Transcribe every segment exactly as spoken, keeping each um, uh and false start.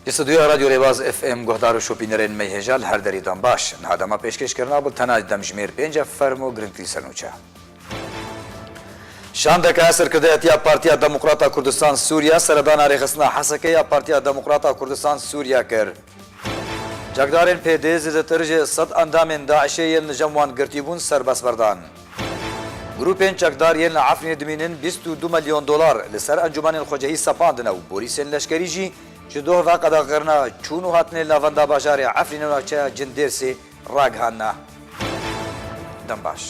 Li Studyoya Radyo Rêbaz F M guhdar û şopînerên me hêja li her derî dem baş. Niha dema pêşkêşkirina bultena demjimêr pênc e, fermo girîngtirîn sernûçe. Şandeke serkirdeyetiya Partiya Demokrata Kurdistan Sûriye seredana rêxistina Hesekê ya Partiya Demokrata Kurdistan Sûriye kir. Çekdarên P D zêdetir ji sed endamên DAIŞê yên li cem wan girtî bûn serbest berdan. Grûpên çekdar yên li Efrînê dimînin bîst û du milyon dolar li ser encûmenên xwecehî sepandine û polîsên leşkerî jî ji doh ve qedexekirina çûn û hatinê li navenda bajarê Efrînê û navçeya Cindêrsê ragihandine. Dem baş.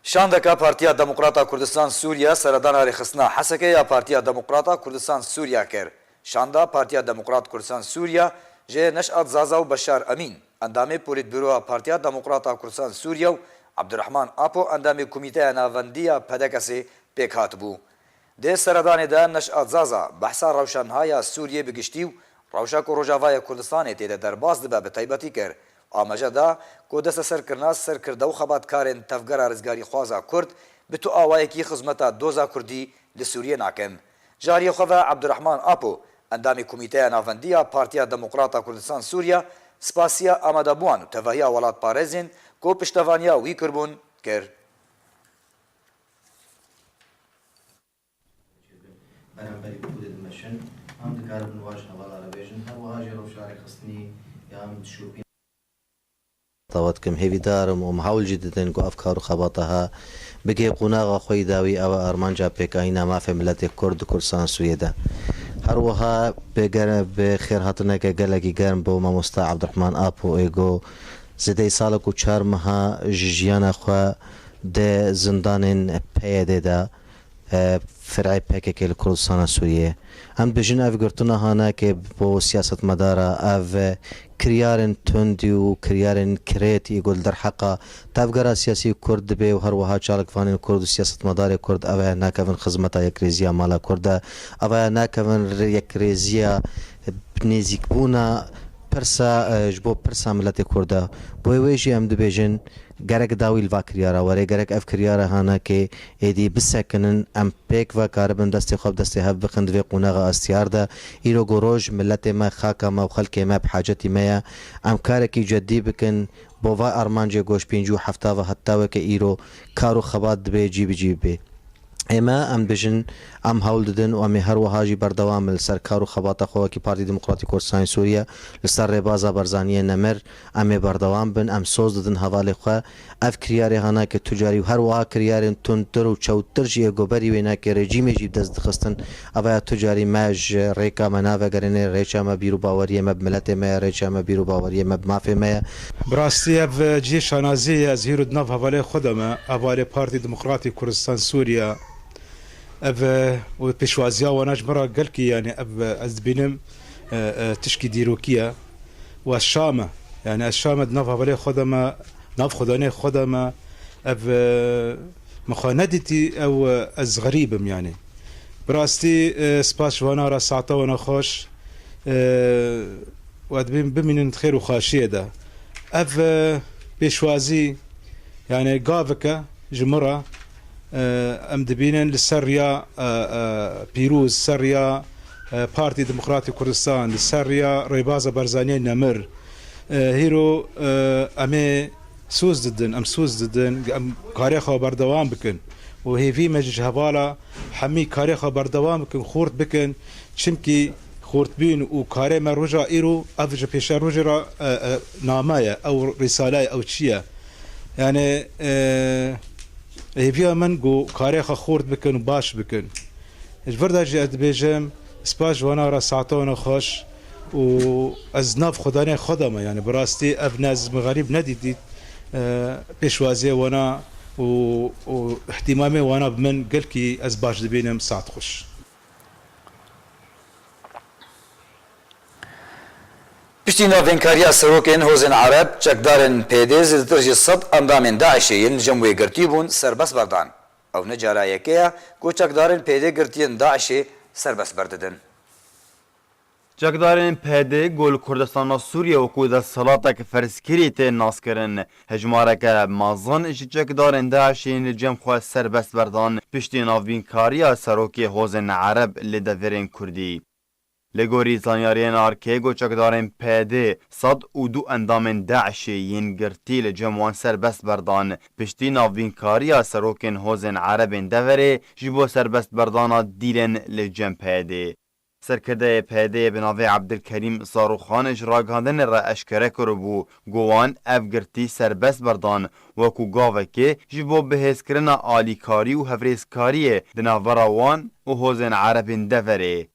Şandeka Partiya Demokrata Kurdistan Sûriye seredana rêxistina Hesekê ya Partiya Demokrata Kurdistan Sûriye kir. Şanda Partiya Demokrat Kurdistan Sûriye ji Neşat Zaza û Beşar Emîn, endamê Polîtbûroya Partiya Demokrata Kurdistan Sûriye û Abdurrahman Apo, endamê Komîteya Navendî ya P D K S'ê pêk hatibû. Di seredanê de Neşat Zaza behsa rewşa niha ya Sûriyê bi giştî û rewşa ku Rojavayê Kurdistanê tê de derbas dibe bi taybetî kir. Amaje da ku desteserkirina serkirde û xebatkarên Tevgera Rizgarîxwaza Kurd bi tu awayekî xizmeta doza Kurdî li Sûriyê nakin. Ji aliyê xwe ve Abdurrahman Apo, endamê Komîteya Navendî ya Partiya Demokrata Kurdistan Sûriye, spasiya amadebûwan û tevahiya welatparêzên ku piştevaniya wî kirbûn, kir. Beramberî bi xwe dimeşin, em dikarin niha ji hevala re bêjin, her wiha jî rewşa rêxistinî ya em dişopînin. Dawa dikim, hêvîdar im û em hewl jî didin ku ev kar û xebata ha bigihê qonaxa xwe yî dawî, ew e armanca pêkahîna mafê miletê Kurd di Kurdistana Sûriyê de. Her wiha bi gere-, bi xêrhatineke gelekî germ bo mamosta Abdurrahman Apo ê ku zêdeyî salek û çar meha ji jiyana xwe di zindanên P Y D'ê de, e, fir'ê P K K li Kurdistana Sûriyê. Em dibêjin ev girtina hanekê bo siyasetmedara, ev kiryarên tundî û kiryarên kirêt ê ku li derheqa tevgera siyasî Kurd dibe û her wiha çalakvanên Kurd û siyasetmedarê Kurd ev aya nakevin xizmeta yekrêziya mala Kurd de, ev aya nakevin rê-, yekrêziya nêzîkbûna pirsa, e, ji bo pirsa miletê Kurd de. Bo wê jî em dibêjin, gerek dawî li va kiryara were, gerek ev kiryara hanekê êdî bisekinin, em pêk ve karibin destê xwe bi destê hev bixin di vê qonaxa astiyar de. Îro ku roj miletê me, xaka me û xelkê me bi hacetî me ye. Em karekî cedî bikin, bo va armancê ku ji pêncî û hefta ve heta weke îro kar û xebat dibe cî bi cî bibe. Ê me, em dibêjin, em hewl didin û em ê her wiha jî berdewam bin li ser kar û xebata xwe wekî Partî Demokratîk Kurdistanê Sûriye, li ser rêbaza Barzaniyê nemir, em ê berdewam bin, em soz didin hevalê xwe. Ev kiryarê hanekê tu carî û her wiha kiryarên tundtir û çewttir jî ê ku berî wê nekê rejîmê jî bi dest dixistin, ev aya tu carî me ji rêka me navegerêne, rêça me bîr û baweriyê me bi miletê me ye, rêça me bîr û baweriyê me bi mafê me ye. Bi rastî ev cihê şanaziyê ye, ez hîro di nav hevalê xwe de me, hevalê Partî Demokratî Kurdistan Sûriye. Ev, e, û pêşwaziya wana ji min re gelkî, yanî ev, e, ez dibînim, e, e, tişkî dîrokî ye. Û ez şa me, yanî ez şa me di nav hevalê xwe de me, nav xwedanê xwe de me. Ev, e, min xwe nedîtî, ew, e, ez xerîb im, yanî. Bi rastî, e, spas ji wana re, saeta wana xweş. E, û ez dibînim bimînin di xêr û xweşiyê de. Ev, e, pêşwazî, yanî gaveke ji min re, e, em dibînin li ser riya, e, e, pîroz, ser riya, e, Partî Demokratîk Kurdistan, li ser riya rêbaza Barzaniyê nemir. E, hîro, e, em ê soz didin, em soz didin, em karê xwe berdewam bikin. Û hêvî me jî ji hevala hemî karê xwe berdewam bikin, xort bikin. Çimkî xortbîn û karê me roja îro, ev ji pêşerojê re, e, e, name ye, ew rîsale ye, ew çi ye? Yanî, e, hêviya min ku karê xwe xort bikin û baş bikin. Ji vir de jî ez dibêjim, spas ji wana re, saeta wana xweş û ez nav xwedanê xwe de me, yanî bi rastî ev ne ez min xerîb nedîtî, e, pêşwaziyê wana û, û îhtîmamê wana bi min gelkî ez baş dibînim, saet xweş. Piştî navênkariya serokên Hozên Ereb, çekdarên P D zêdetir ji sed endamên DAIŞê yên li cem wê girtî bûn serbest berdan. Ew ne cara yekê ye ku çekdarên P D girtiyên DAIŞê serbest berdidin. Çekdarên P D ku li Kurdistana Sûriyê wekû desthilatek ferzkirî tên naskirin, hejmareke mezin ji çekdarên DAIŞ'ê yên li cem xwe serbest berdan, piştî navbînkariya serokê Hozên Ereb li deverên Kurdî. Li gorî zanyariyên arkê, ku çekdarên P D sed û du endamên DAIŞ'ê yên girtî li cem wan serbest berdan, piştî navbînkariya serokên Hozên Erebên deverê ji bo serbestberdana dîlên li cem P D. Serkirdeyê P D'ê bi navê Ebdilkerîm Zarûxan ji ragihandinê re eşkere kiribû, ku wan ev girtî serbest berdan, wekû gavekê ji bo bihêzkirina alîkarî û hevrêzkariyê di navbera wan û Hozên Erebên deverê.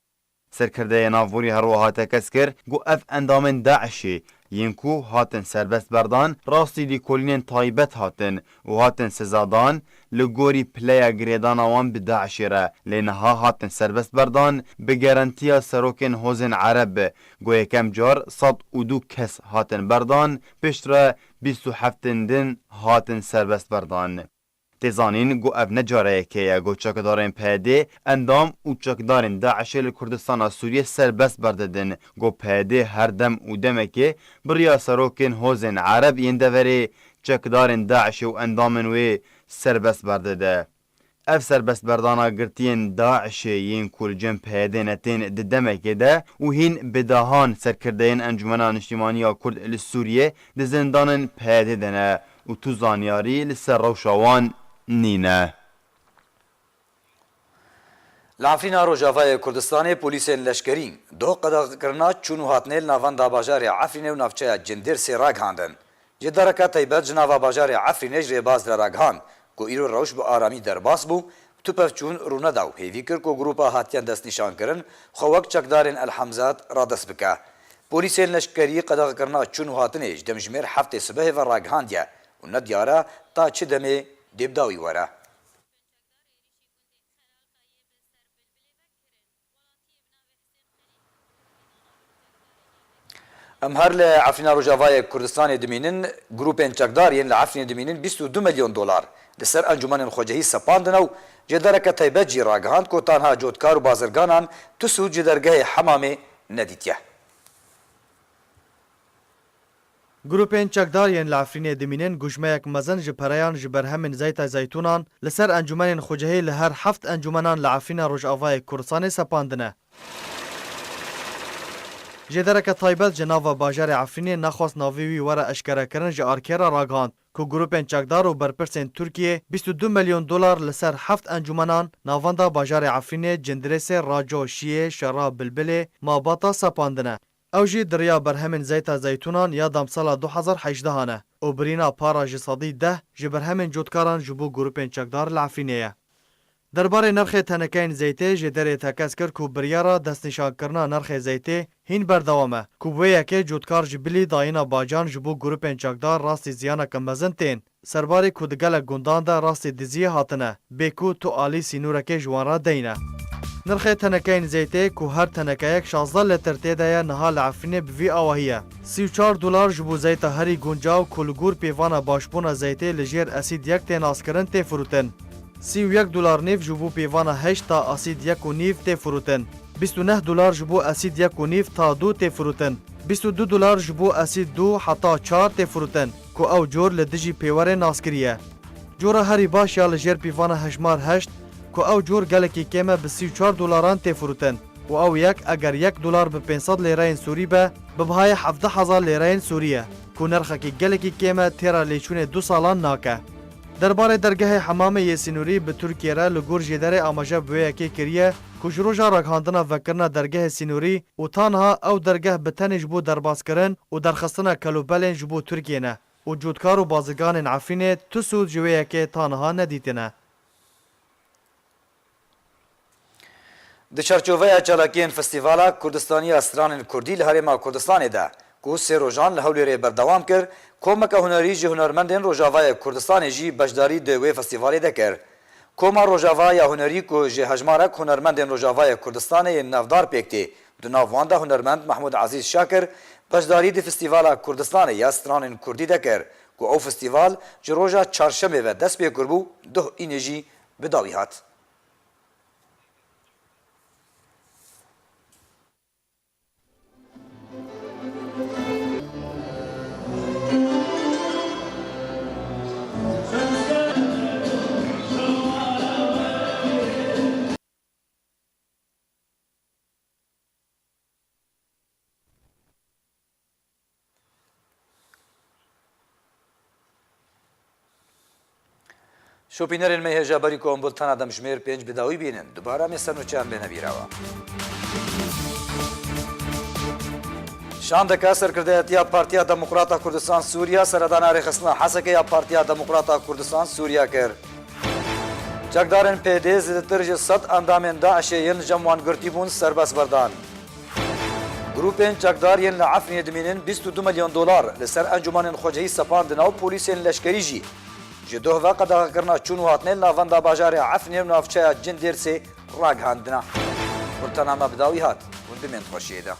Serkirdeyê navborî herwiha tekez kir, ku ev endamên DAIŞ'ê yên ku hatin serbest berdan, rastî lîkolînên taybet hatin û hatin sezadan, li gorî pileya girêdana wan bi DAIŞ'ê re, lê niha hatin serbest berdan, bi garantiya serokên Hozên Ereb, ku yekem car sed û du kes hatin berdan, piştre bîst û heftên din hatin serbest berdan. Tê zanîn ku ev ne careyekê ye ku çekdarên P D endam û çekdarên DAIŞ'ê li Kurdistana Sûriyê serbest berdidin, ku P D her dem û demekê bi riya serokên Hozên Ereb yên deverê çekdarên DAIŞ'ê û endamên wê serbest berdide. Ev serbestberdana girtiyên DAIŞ'ê yên ku li cem P D ne tên di demekê de û hîn bi dehan serkirdeyên Encûmena Niştîmaniya Kurd li Sûriyê di zindanên P D de ne û tu zanyarî li ser rewşa wan nîne. Li Efrîna Rojavayê Kurdistanê polîsên leşkerî doh qedexekirina çûn û hatinê li navenda bajarê Efrînê û navçeya Cindirsê ragihandin. Ji dereke taybet ji nava bajarê Efrînê ji rêbaz re ragihand ku îro rewş bi aramî derbas bû, tu pevçûn rûneda û hêvî kir ku grûpa hatiye destnîşankirin xwe wek çekdarên El Hemzat radest bike. Polîsên leşkerî qedexekirina çûn û hatinê ji demjimêr heftê sibehê ve ragihandiye û nediyar e ta çi demê dê bi dawî were. Em her li Efrîna Rojavayê Kurdistanê dimînin, grûpên çekdar yên li Efrînê dimînin bîst û du milyon dolar li ser encûmenên xwecihî sepandine û ji dereke taybet jî ragihand ku tanha cotkar û bazirganan tu sûd ji dergehê Hemamê nedîtiye. Grûpên çekdar yên li Efrînê dimînin, gujmeyek mezin ji pereyan ji berhemên zeyta zeytûnan li ser encûmenên xwecihî li her heft encûmenan li Efrîna Rojavayê Kurdistanê sepandine. Jêdereke taybet ji nava bajarê Efrînê nexwest navê wî were eşkerekirin ji arkê re ragihand ku grûpên çekdar û berpirsên Tirkiyê bîst û du milyon dolar li ser heft encûmenan navenda bajarê Efrînê, Cindirêsê, Raco, Şiyê, Şera, Bilbilê, Mabata sepandine. Ew jî di riya berhemên zeyta zeytûnan ya demsala du hezar hejdehan e û birîna para ji sedî deh ji berhemên cotkaran ji bo grûpên çekdar li Efrînê ye. Derbarê nirxê tenekeyên zeytê jêderê tekez kir ku biryara destnîşankirina nirxê zeytê hîn berdewam e, ku bi wê yekê cotkar ji bilî dayîna bacan ji bo grûpên çekdar rastî ziyaneke mezin tên. Serbarê ku di gelek gundan de rastî diziyê hatine, bê ku tu alî sînorekê ji wan re deyne. Nirxê tenekeyên zeytê ku her tenekeyek şazdeh litr tê de ye, niha li Efrînê bi vî awahî ye. Sî û çar dolar ji bo zeyta herî guncaw ku li gor pêvana başbûna zeytê li jêr esîd yek tê naskirin tê firotin. Sî û yek dolar nîv ji bo pêvana heşt ta esîd yek û nîv tê firotin. Bîst û neh dolar ji bo esîd yek û nîv ta du tê firotin. Bîst û du dolar ji bo esîd du heta çar tê firotin, ku ew cor li dijî pêwerê naskirî ye. Cora herî baş ya li jêr pîvana hejmar heşt, ku ew cor gelekî kêm e, bi sî û çar dolaran tê firotin û ew yek eger yek dolar bi pênc sed lêreyên Sûrî be, bi bihayê hevdeh hezar lêreyên Sûrî ye, ku nirxekî gelekî kêm e, têra lêçûnê du salan nake. Derbarê dergehê Hemamê yê sînorî bi Tirkiyê re li gor jêderê amaje bi wê yekê kiriye ku ji roja ragihandina vekirina dergehê sînorî û ta niha ew dergeh bi tenê ji bo derbaskirin û derxistina kelûpelên ji bo Tirkiyê ne û cotkar û bazirganên Efrînê tu sûd ji wê yekê ta niha nedîtine. Di çarçoveya çalakiyên Festîvala Kurdistanî ya Stranên Kurdî li Herêma Kurdistanê de, ku sê rojan li Hewlêrê berdewam kir, komeke hunerî ji hunermendên Rojavayê Kurdistanê jî beşdarî di wê festîvalê de kir. Koma Rojava ya Hunerî ku ji hejmarek hunermendên Rojavayê Kurdistanê yên navdar pêk tê, di nav wan de hunermend Mehmûd Ezîz Şakir beşdarî di Festîvala Kurdistanê ya Stranên Kurdî de kir, ku ew festîval ji roja çarşemê ve dest pê kiribû, duh înê jî bi dawî hat. Şopînerên me hêja berî ku em bultena demjimêr pênc bi dawî bînin, dubare em ê ser nûçeyan bêne bîra we. Şandeke serkirdeyetiya Partiya Demokrata Kurdistan Sûriye seredana rêxistina Hesekê ya Partiya Demokrata Kurdistan Sûriye kir. Çekdarên P D zêdetir ji sed endamên DAIŞê yên li cem wan girtî bûn serbest berdan. Grûpên çekdar yên li Efrînê dimînin bîst û du milyon dolar li ser encûmenên xwecihî sepandin û polîsên leşkerî jî ji duh ve qedexekirina çûn û hatinê li navenda bajarê Efrînê û navçeya Cindêrsê ragihandine. Bultena me bi dawî hat. Hûn dimên di xweşiyê de.